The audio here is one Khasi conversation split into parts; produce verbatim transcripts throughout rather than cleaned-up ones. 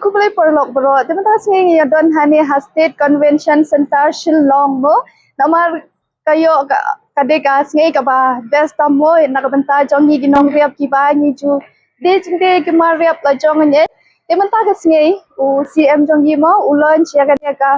Khublei paralok baroh. Te mynta ka sngi ngi ïa don hangne ha State Convention Center Shillong mo. Namar ka ïoh ka, ka dei ka sngi kaba best tam mo na ka bynta jong ngi ki nongrep kiba ngi ju die jingdie ki mar rep la jong ngi. Te mynta ka sngi u C M jong ngi mo u launch ïa kane ka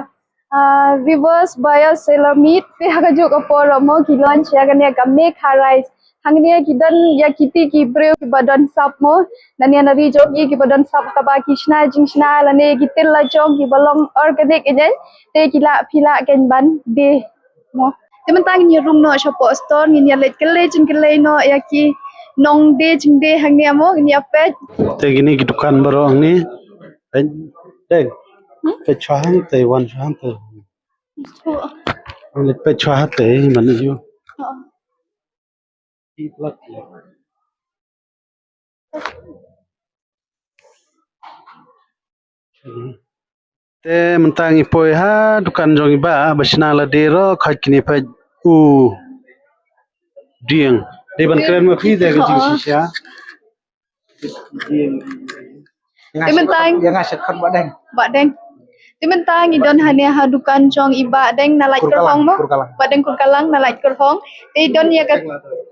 ah, reverse bioseller meet, te ha kajuh ka por mo ki launch ïa kane ka Megha Rise. Hangne ki don ïa kiti ki briew kiba don sap mo. Nane na ri jong ngi kiba don sap kaba ki shna jingshna lane ki til la jong kiba long organic ïa. Te ki lah phi lah kein ban die mo. Te mynta ngin ïa rung noh shapoh store, ngin ïa leit kyllei jingkyllei noh ïa ki nongdie jingdie hangne mo, ngin ïa peit. Te kine ki dukan baroh hangne. Peit, deng. Hmm? Peit shuwa hangtei, wan shuwa hangtei. Peit shuwa hangtei, man ïoh. Te mynta ngi poi ha dukan jong i bah, ba shna lade ruh, khot kine peit u dieng. Dei ban kren ma phi te ka jingshisha. Te mynta ïa nga sha khot Bah Deng. Bah Deng. Te mynta ngi don hangne ha dukan jong i Bah Deng na Laitkyrhong mo. Bah Deng Kurkalang na Laitkyrhong. Te don ïa ka,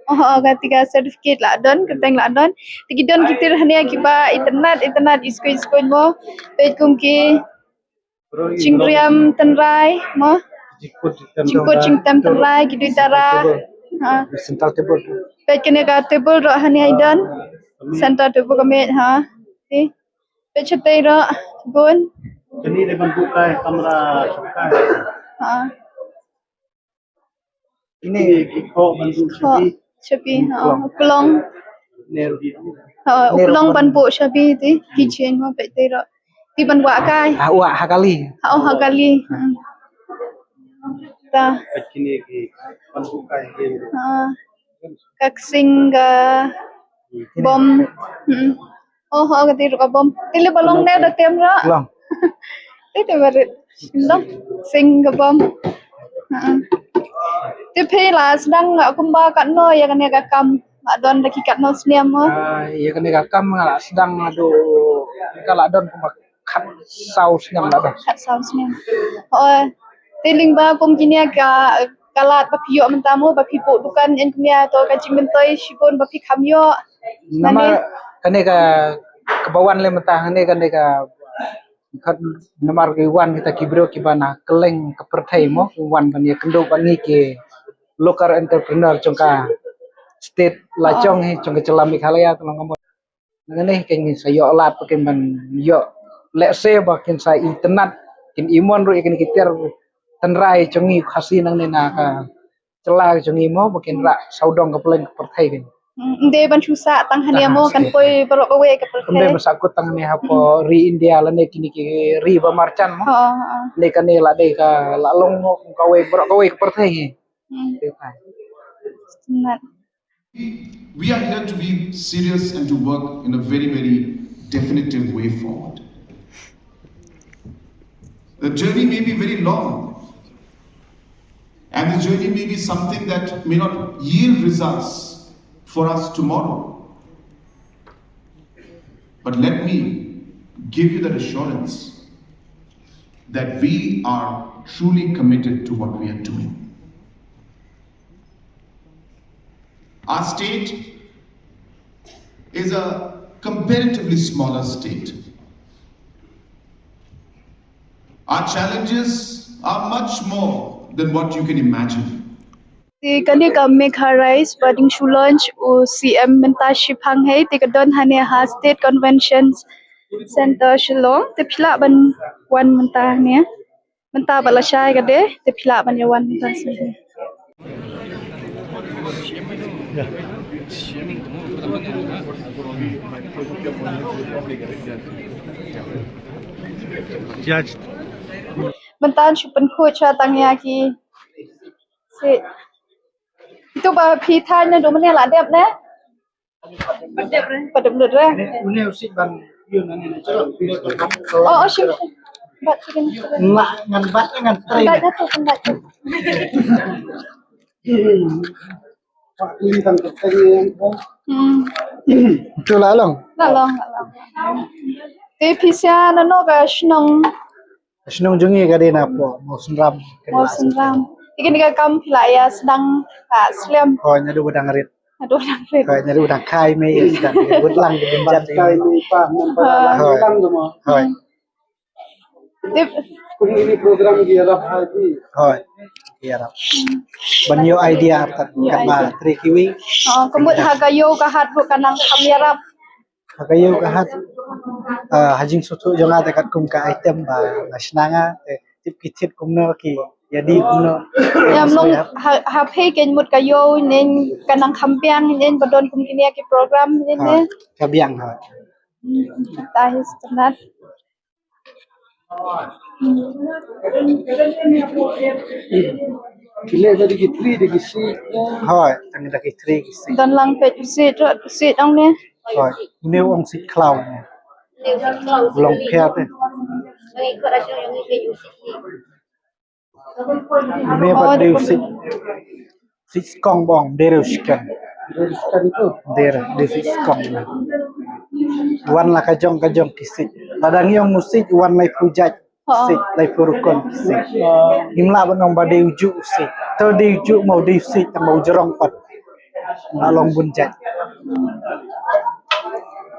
oh, oh, ka tiga certificate la don, kyrteng la don. Te ki don ki tir hangne kiba itynnad itynnad, iskuid iskuid mo. Peit kum ki jingriam tynrai mo. Jingkut jingtem tynrai, ki dui tara. Ha. Central table. Peit kane ka table ruh hangne i don. Central table ka mih ha. Te peit shatei ruh bun. Kane dei ban buh kai kamra shukai. Ha. Ine ki kok ban buh shabi. Shabi, ha, klong. Ha, klong ban buh shabi te, ki chen mo peit te ruh. Te ban wah kai. Ha, wah ha kali. Ha, oh, ha kali. Hmm. Ta. Kine ki ban buh kai. Ha. Ka ksing ka bom. Hmm. Oh, oh, ka ti ruh ka bom. Te lei ba long ne da tem ruh. Long. Te te ba rit. Long. Sing ka bom. Ha. Te phi la sdang kumba katno ïa kane ka kam. La don da ki katno snem mo. Ah, ïa kane ka kam nga la sdang haduh ka la don kumba khatsaw snem la don. Khatsaw snem. Oh. Te lyngba kum kine ka, ka lad ba phi ïoh mynta mo, ba phi buh dukan ïa kine, to ka jingmyntoi shibun ba phi kham ïoh. Namar kane ka, kaba wan lei mynta hangne kane ka, namar ki wan kita ki briew kiba na kylleng ka pyrthei mo, ki wan ban ïakynduh bad ngi ki local entrepreneur jong ka state la jong hi, jong ka jylla Meghalaya, to long ka mut. Nangne kein sa ïoh lad ba kein ban ïoh. Lehse ba kein sa itynnad, kein imon ruh ïa kine ki tiar tynrai jong ngi Khasi nangne na ka jylla jong ngi mo, ba kein rah sawdong ka pleng ka pyrthei kein. Hmm, ym dei ban shu sah tang hangne mo, kan poi baroh kawei ka pyrthei. Ym dei ban sah kut tang hangne hapoh ri India lane kine ki ri ba marjan mo. Ha, ha. Lane kane la dei ka la long mo kawei baroh kawei ka pyrthei. Hmm. Itynnad. We are here to be serious and to work in a very, very definitive way forward. The journey may be very long, and the journey may be something that may not yield results for us tomorrow. But let me give you that assurance that we are truly committed to what we are doing. Our state is a comparatively smaller state. Our challenges are much more than what you can imagine. Te kane ka Megha Rise ba dang shu launch u C M mynta shiphang hi, te ka don hangne ha State Convention Center Shillong, te phi lah ban wan mynta hangne. Mynta ba la shai ka de, te phi lah ban ïa wan mynta shi. Mynta shu pynkhuid sha tang ïa ki. Shi. Itu ba phi thaw na dum ne la dep ne? Pat dep lut re. Une u sik ban ïa nane na. Oh, oh, sure, sure. Bat chicken. Ngan bat ngan try. Bat na tu, bat. Pak kulit tang. Hmm. Tu la long. La long, la long. Te phi sha na no ka shnong? Shnong jong ngi ka dei na po Mawsynram. Mawsynram. Te kane ka kam phi la ïa sdang ha slem? Hooid, naduh ba dang rit. Naduh ba dang rit. Hooid, naduh ba dang kai mei ïa sdang. Bud lang ka bynjat. Kai mei pa, mem pa. Hooid. Hooid. Te kum ini program ki ïarap ha ki. Hooid. Ïarap. Ban ïoh idea kat ba trei kiwei. Oh, ka mut ha ka ïew ka hat ruh ka nang kham ïarap. Ha ka ïew ka hat, ah, ha jingsngewthuh jong nga te katkum ka item ba nga shna nga te tip ki thied kumno ki ïa die kumno. Ïa mlong ha, ha phi kein mut ka ïew nein ka nang kham biang nein ba don kum kine ki program nein ne. Ka biang ha. Hmm, ta hi standard. Ki leh da ki three da ki six. Hooid, tang da ki three ki six. Don lang peit u six, u six ong ne. Hooid, une u ong six khlaw ne. Long pher te. Une pat dei u six. Six kong bong, dei u six kong. Dei, dei six kong. Wan la ka jong ka jong ki six. Lada ngi ong u six, wan laiphew jait. Sik, laiphew rukom, sik. Ngim lah ban ong ba dei u juh sik. To dei u juh mo dei sik, tang ba u jrong pat. Nga long bun jait.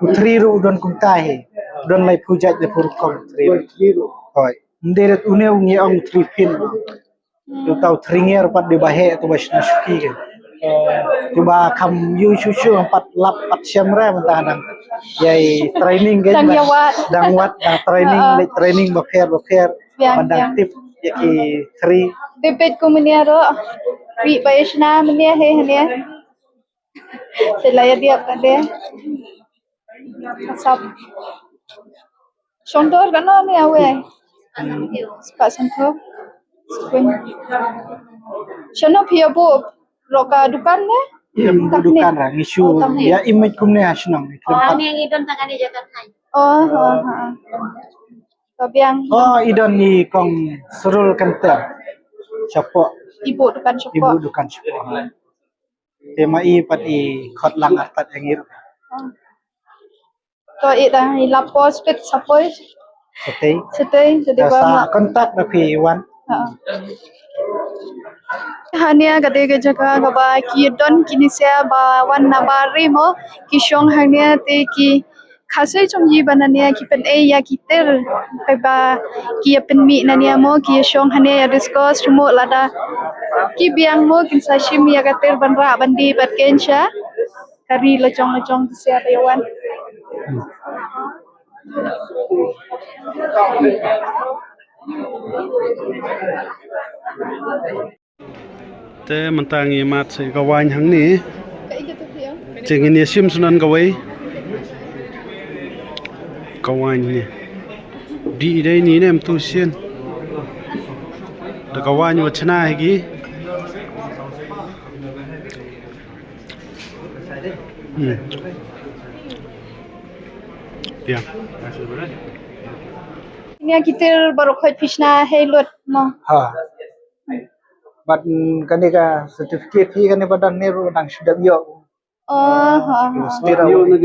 U three ruh u don kumta hi. U don laiphew jait, laiphew rukom u three ruh. Hooid. Ym dei rit une u ngi ong u three pin. Uta u three ngiar pat dei ba heh, uta ba shna shuki ke. Uta ba kham ïoh shu shu pat lap pat shem re mynta dang ïai training ke. Dang ïa wad. Dang wad, dang training, leh training ba pher ba pher. Biang, ban dang biang. Tip ïa ki three. Te peit kum mynne ruh. Ri ba ïa shna mynne he hane. Te la ïa diap ka de. Ka sap. Shong dor kano ne awe? Spah sanphew. Shano phi ïa buh? Ruh ka dukan ne? Em, dukan ra ngi shu. Oh, tang ne. Ïa image kumne ha shnong ne. Oh, ha ne ngi don tang ne jaka thai. Oh, ha ha. To biang. Oh, i don i kong Srul Kenter. Shapoh. I buh dukan shapoh. I buh dukan shapoh. Te ma i pat i khot lang artat ïa ngi ruh. Oh. To i da i lap post pit sa poi. Sa tei. Sa tei, sa tei. Sa contact da phi wan. Ha. Hane ka dei ka jaka kaba ki don kine sia ba wan na bar ri mo ki shong hane te ki khasoi jong i ba nane ki pynei ïa ki ter ba ki ïa pynmih nane mo ki ïa shong hane ïa discuss mo lada ki biang mo kin sa shim ïa ka ter ban rah ban die bad ken sha. Ka ri lajong lajong te sia ba ïa wan. Te mynta ngi mad sa ka waiñ hangne. Te ngin ïa shim shuh nan kawei. Ka waiñ ne. Dih dei ni ne em tu sien. Da ka waiñ wa chna hi ki. Hmm. Ïa. Nia ki ter baroh khoit phi shna hei lut mo. Ha. Bad, mm, kane ka certificate hi kane ba dang ne ruh dang shu dep ïoh. Oh, ha ha. State award.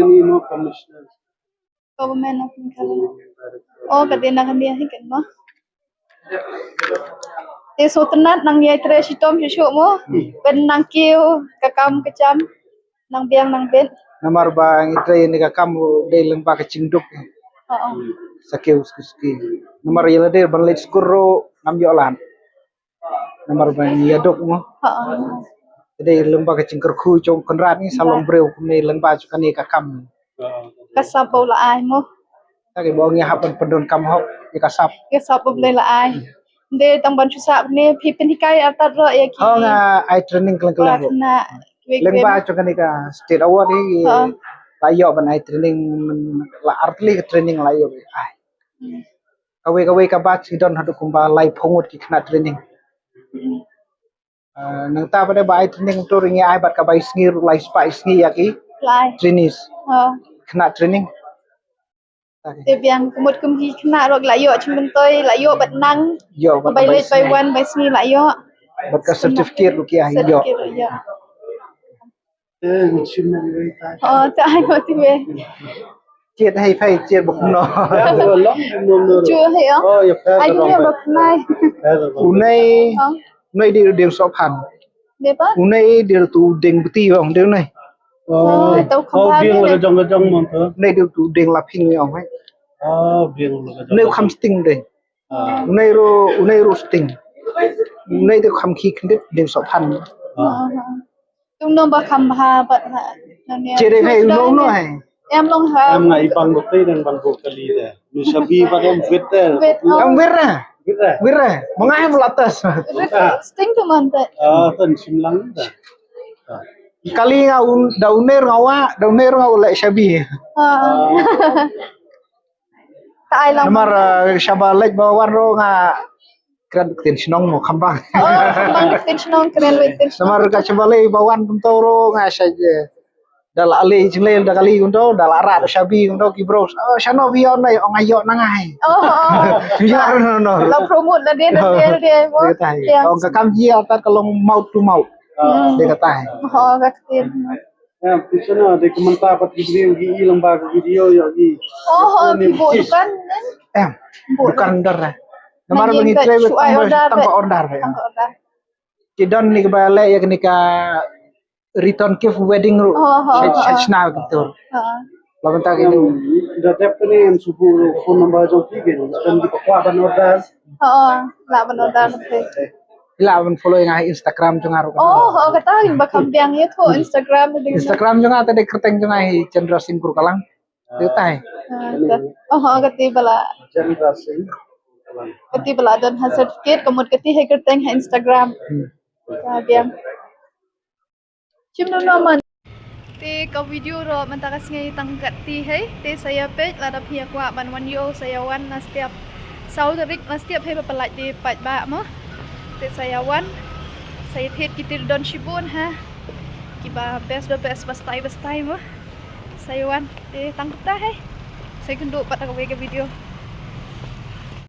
Government of Meghalaya. Oh, ka dei na ka dei hi kan mo. Te sngewtynnat nang ïai trei shitom shuh shuh mo. Hmm. Ban nang kiew ka kam ka jam nang biang nang bit. Namar ba ngi trei ne ka kam dei lyngba ka jingduk. Oh, oh. Sa kiew suki suki. Namar ïa lade ban leit skul ruh ngam ïoh lad. Namar ba ngi ïa duk mo. Ha, ha. Te dei lyngba ka jingkyrkhu jong Kynrad ngi sa long briew kumne lyngba jong kane ka kam. Ka sap ba u la ai mo. Ta ki ba ngi hap ban pyndonkam hok ïa ka sap. Ka sap ba u la ai. Nde tang ban shu sap ne phi pynhikai artat ruh ïa ki. Ho nga ai training kylleng kylleng ruh. Lyngba jong kane ka state award hi. Ha. La ïoh ban ai training la artylli ka training la ïoh ai. Hmm. Kawei kawei ka batch ki don haduh kumba laiphew ngut ki khynnah training. Ah, nangta ba dei ba ai training tu ring ai bad ka bai sngi ruh lai spah sngi ïa ki. Lai. Trainees. Oh. Khynnah training. Te biang kumut kum ki khynnah ruh la ïoh chim myntoi la ïoh bad nang. Ïoh bad bai leit bai wan bai sngi la ïoh. Bad ka certificate ruh ki ai ïoh. Certificate ruh ïoh. Eh, ngi shim na ngi wei tai. Oh, tai mo ti wei. Chet hai phai chet bok no. Pher ba long, no, no, no. Chu hai, oh. Oh, ya pher ba long. Ai, dunia ba pnai. Pher ba long. Unai, oh, unai dei dieng soh phan. Dei ba? Unai dei tu dieng beti ong dei unai. Oh, oh, tau kham phan dieng la ka jong ka jong mon tu. Unai dei tu dieng la phing ong hai. Oh, dieng la ka jong. Unai kham sting dei. Ah. Unai ro, unai ro sting. Unai dei kham khi khndit dieng soh phan. Ah. Tung nong ba kham bha bad ha. Chere hai nong no hai. Em long ha. Em nga i bang dokte dang bang ko kali de. Ni shabi ba em wit de. Wit, oh. Em wir ra. Wir ra. Wir ra. Manga em latas. Wit, ah, sting tu man te. Ah, tan sim lang de. Kali nga un, da uner nga wa, da uner nga u leh shabi. Ah. Ah. Ta ai lang. Namar, eh, shaba leh ba wan ro nga kren ktien shnong mo khambang. Oh, khambang ktien shnong, kren wei ktien shnong. Namar ka shaba leh ba wan kumto ro nga sha, eh, da la leh jingleh da kali kumto, da la rat shabi kumto ki bro. Oh, shano bi on nai, ong ayo na ngai. Oh, oh. Bi on no no. La promote na dia, na dia, dia mo. Dia tai. Ong ka kam ji atat ka long mouth to mouth. Hmm. Dia ka tai. Oh, ka ktien. Em, pisa na, dei ka mynta pat ki briew ki i lang ba ka video ïa ki. Oh, oh, ki bud dukan, eh? Em, bud dukan order, eh. Namar ba ngi trei wei tang ba order, tang ba order, eh. Tang ba order. Ki don ni ka ba leh ïa kane ka return gift wedding ruh. Oh, oh, oh. Sha, sha, sha na ka tur. Oh. La mynta ki. Em, da dep kane em subu ruh phone number jong ki, ki don ki ba kwah ban order. Oh, oh, lah ban order, okay. Lah ban follow ïa nga ha Instagram jong nga ruh. Oh, oh, kata ngin ba kham biang ïa tu Instagram tu ding. Instagram jong nga te dei kyrteng jong nga hi Chandra Singh Kurkalang. Dei tai. Ah, ta. Oh, oh, kata ba la. Chandra Singh Kurkalang. Kata ba la don ha certificate, ka mut kata hi kyrteng ha Instagram. Hmm. Ka biang. Shim no no man. Te ka video ruh mynta ka sngi tang kat ti hei. Te sa ïa peit lada phi ïa kwah ban wan ïoh sa ïa wan na step. Saw tarik na step hei ba pynlait te paidbah mo. Te sa ïa wan. Sa ïa thied ki tir don shibun ha. Ki ba best ba best ba style ba style mo. Sa ïa wan. Te tang kata hei. Sa ïa kynduh pat ka wei ka video.